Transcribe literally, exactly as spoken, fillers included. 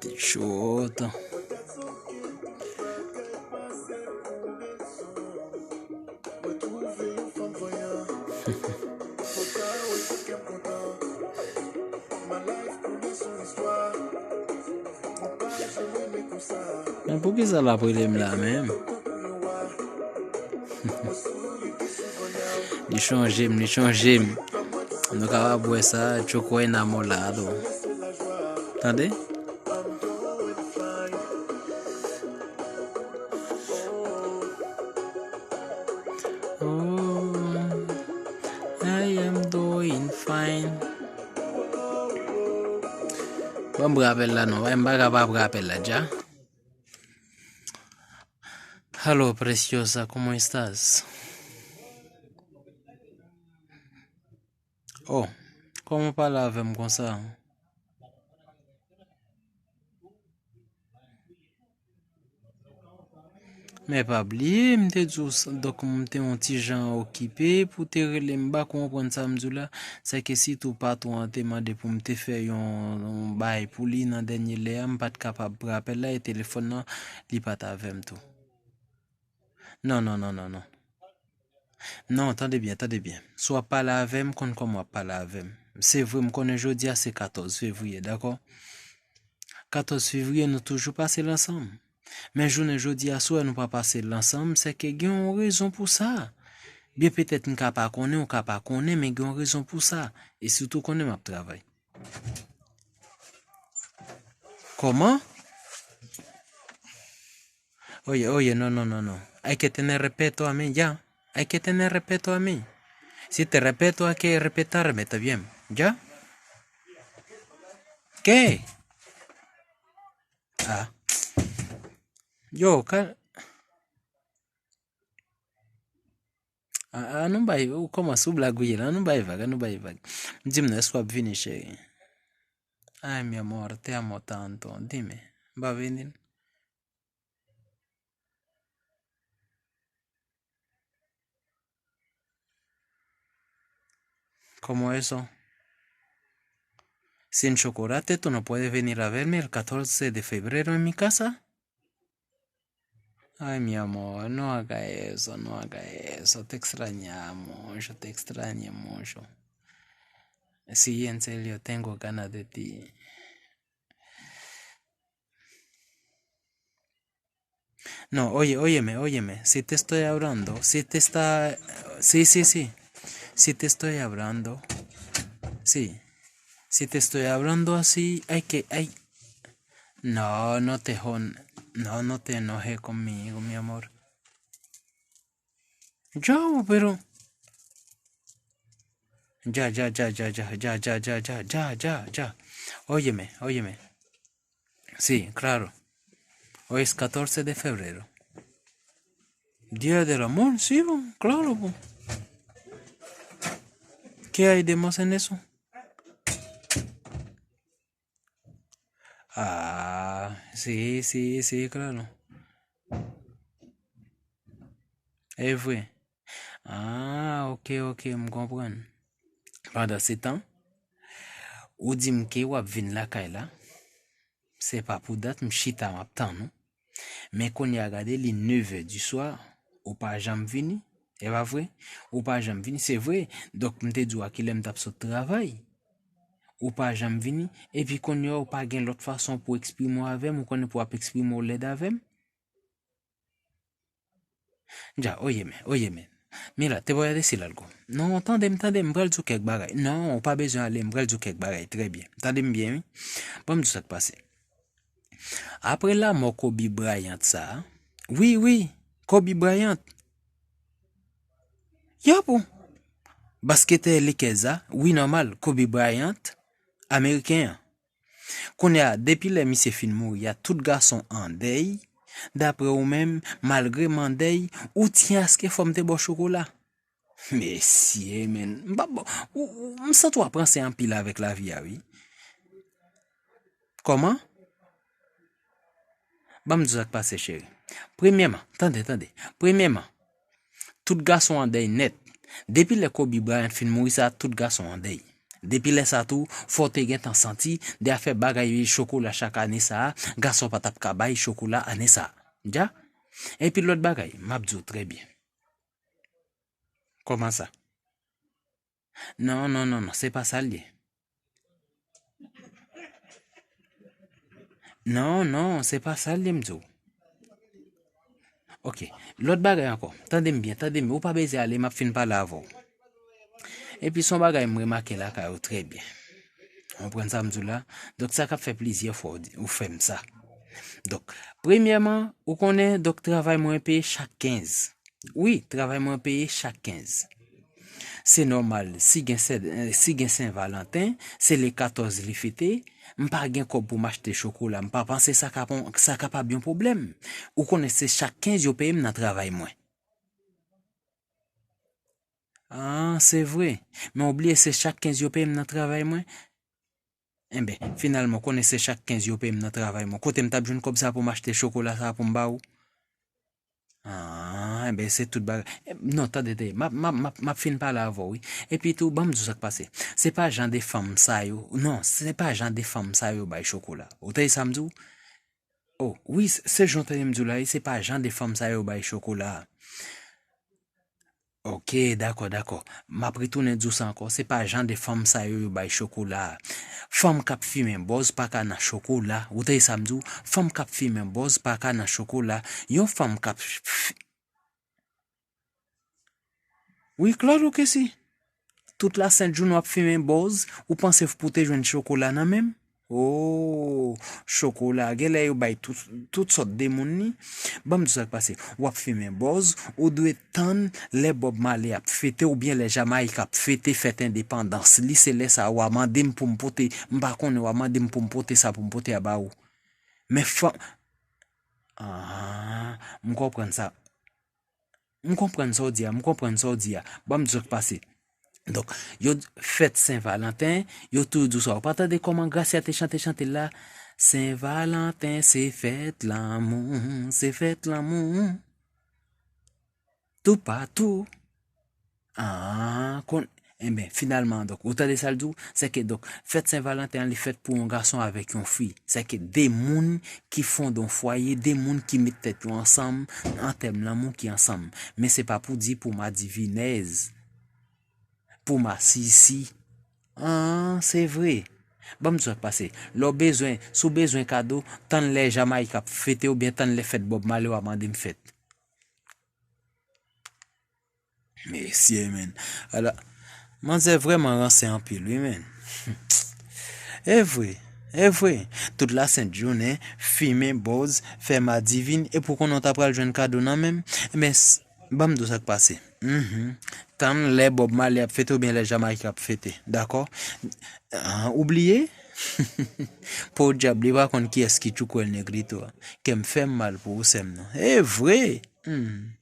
Te cho tan. Men poukisa l ap rele m la menm? Li chonje m, li chonje m. Nou kapab wè sa, Choco enamorado. Tande? Oh, I am doing fine. Ban m pran apèl la non, m pa ka pa pran apèl la dja. Hello, Preciosa, ¿cómo estás? Oh, kòman w pale avè m konsa? Men pa bliye, m te di w, s- donk m te yon ti jan okipe pou te rele m, m pa konprann sa m di w la. Se ke sitou patwon an te mande pou m te fè yon, yon bay pou li nan dènye lè a, m pa t kapab pran apèl la e telefòn nan, li pa t avè m tou. Non, non, non, non, non. Non, tande byen, tande byen. Si w ap pale avè m, konn kòman w ap pale avè m. Se vre, m konnen jodi a se katòz fevriye, dakò? Katòz fevriye, nou toujou pase l ansanm. Men jounen jodi a, si w wè nou pa pase l ansanm, se ke gen yon rezon pou sa. Byen petèt m ka pa konnen, ou ka pa konnen, men gen yon rezon pou sa. E sitou konnen m ap travay. Kòman? Oye, oye, no, no, no, no. Hay que tener respeto a mí, ya. Hay que tener respeto a mí. Si te respeto, hay que respetarme también, ya. ¿Qué? Ah. Yo, ka... Ah, ah, nou bay, ou kòmanse ou blag ou ye la, nou bay vag, nou bay vag. Di m non, èske w ap vini, cheri? Ay, mi amor, te amo tanto. Dime, va venir? ¿Cómo eso? Sin chocolate, ¿tú no puedes venir a verme el catorce de febrero en mi casa? Ay, mi amor, no haga eso, no haga eso. Te extrañé mucho, te extrañé mucho. Sí, en serio, tengo ganas de ti. No, oye, óyeme, óyeme. Si te estoy hablando, si te está, sí, sí, sí. Si te estoy hablando, sí. Si te estoy hablando así, hay que, hay. No, no te hon-, no, no te enojes conmigo, mi amor. Yo, pero. Ya, ya, ya, ya, ya, ya, ya, ya, ya, ya, ya, ya. Óyeme, óyeme. Sí, claro. Hoy es catorce de febrero. Día del amor, sí, po, claro, po. ¿Qué hay de más en eso? Ah, sí, sí, sí, claro. E vre. Ah, ok, ok, m konprann. Pandan se tan, ou di m ke w ap vin lakay la. Se pa pou dat, m chita, m ap tann ou. Men kounye a gade, li nev è di swa, ou pa janm vini. E pa vre? Ou pa janm vini, se vre. Donk, m te di w a kilè m t ap sot travay. Ou pa janm vini. Epi kounye a, ou pa gen lòt fason pou eksprime w avè m, ou konnen pou w ap eksprime w lèd avè m. Ya, óyeme, óyeme. Mira, te voy a decir algo. Non, tande m, tande m, m pral di w kèk bagay. Non, ou pa bezwen ale, m pral di w kèk bagay. Trè byen. Tande m byen, wi. Ban m di w sa k pase. Apre lanmò Kobe Bryant sa a, wi, wi, Kobe Bryant. Yo, pou basketè Lakers a, wi, nòmal, Kobe Bryant, ameriken an. Kounye a, depi lè misye fin mouri a, tout gason an dèy. Daprè ou menm, malgre m an dèy, ou tyen aske fò m te ba w chokola. Mesye, men, m p ap ba w, ou, ou, m santi w ap ranse anpil avèk lavi a, wi. Kòman? Ban m di w sa k pase, cheri. Premyèman, tande, tande. Premyèman, tout gason an dèy nèt. Depi lè Kobe Bryant fin mouri, sa tout gason an dèy. Depi lè sa tou, fò w te gentan santi de afè bagay chokola chak ane sa a, gason pa t ap ka bay chokola ane sa a. Dja? Epi lòt bagay, m ap di w trè byen. Kòman sa? Non, non, non, non, se pa sa l ye. Non, non, se pa sa l ye, m di w. Ok, lòt bagay ankò. Tande m byen, tande m byen. Ou pa bezwen ale, m ap fin pale avè w. Epi se yon bagay m remake lakay ou trè byen. Ou konprann sa m di w la? Donk, sa k ap fè plizyè fwa ou di, ou fè m sa. Donk, premyèman, ou konnen, donk, travay mwen peye chak kenz. Wi, travay mwen peye chak kenz. Se nòmal, si gen Sè, eh, si gen Sen Valanten, se le katòz li fete, m pa gen kòb pou m achte chokola, m pa panse sa ka pon, sa kapab yon pwoblèm. Ou konnen se chak kenz yo peye m nan travay mwen. Ah, se vre. Men ou bliye se chak kenz yo peye m nan travay mwen? Enben, finalman, konnen se chak kenz yo peye m nan travay mwen. Kote m t ap jwenn kòb sa pou m achte chokola sa pou m ba ou? Ah, enben, se tout bagay. Eh, non, tande, tande. M ap, m ap, m ap, m ap fin pale avè w, wi. Epi tou, ban m di w sa k pase. Se pa jan de fanm sa yo. Non, se pa jan de fanm sa yo bay chokola. Ou tande sa m di w? Oh, wi, se, se jan w tande m di w la, wi. Se pa jan de fanm sa yo bay chokola. Ok, dakò, dakò. M ap retounen di w sa ankò. Se pa jan de fanm sa yo yo bay chokola. Fanm k ap fimen bòz pa ka nan chokola. Ou tande sa m di w? Fanm k ap fimen bòz pa ka nan chokola. Yon fanm k ap f-, f-, wi, Claude, ou ke si? Tout la sent jounen w ap fimen bòz, ou panse pou w te jwenn chokola nan men m? Oh, chokola. Genlè yo bay tout, tout sòt de moun li. Ban m di w sa k pase. W ap fimen bòz, ou dwe tann lè Bob Marley ap fete oubyen lè Jamayik ap fete fèt endepandans li. Se lè sa a w a mande m pou m pote, m pa konnen, w a mande m pou m pote sa pou m pote a ba ou. Men fò, ah, m konprann sa. M konprann sa w di a, m konprann sa w di a. Ban m di w sa k pase. Donk, yo fèt Sen Valanten, yo toujou di w sa. Ou pa tande kòman Gracia te chante chante l la? Sen Valanten, se fèt lanmou, se fèt lanmou. Toupatou. Ah, kon, enben, finalman, donk, ou tande sa l di w? Se ke, donk, fèt Sen Valanten an, li fèt pou yon gason avèk yon fi. Se ke de moun ki fonde yon fwaye, de moun ki met tèt yo ansanm, an tèm lanmou ki ansanm. Men se pa pou di pou madivinèz, pou masisi. Ah, se vre. Ban m di w sa k pase. Lè w bezwen, si w bezwen kado, tann lè Jamayik ap fete oubyen tann lè fèt Bob Marley w a mande m fèt. Mesye, men. Ala, manzè vrèman ranse anpil, wi, men. E vre, e vre. Tout la sent jounen, fimen, bòz, fè madivin, epi w konnen w ta pral jwenn kado nan men m. Men, s-, ban m di w sa k pase. Mhm. Tann lè Bob Marley ap fete oubyen lè Jamayik ap fete, dakò? Ah, ou bliye? Podyab, li pa konn kiyès ki Chukwuel Negrito a. Kè m fè m mal pou ou, sè m nan. E vre! Hmm.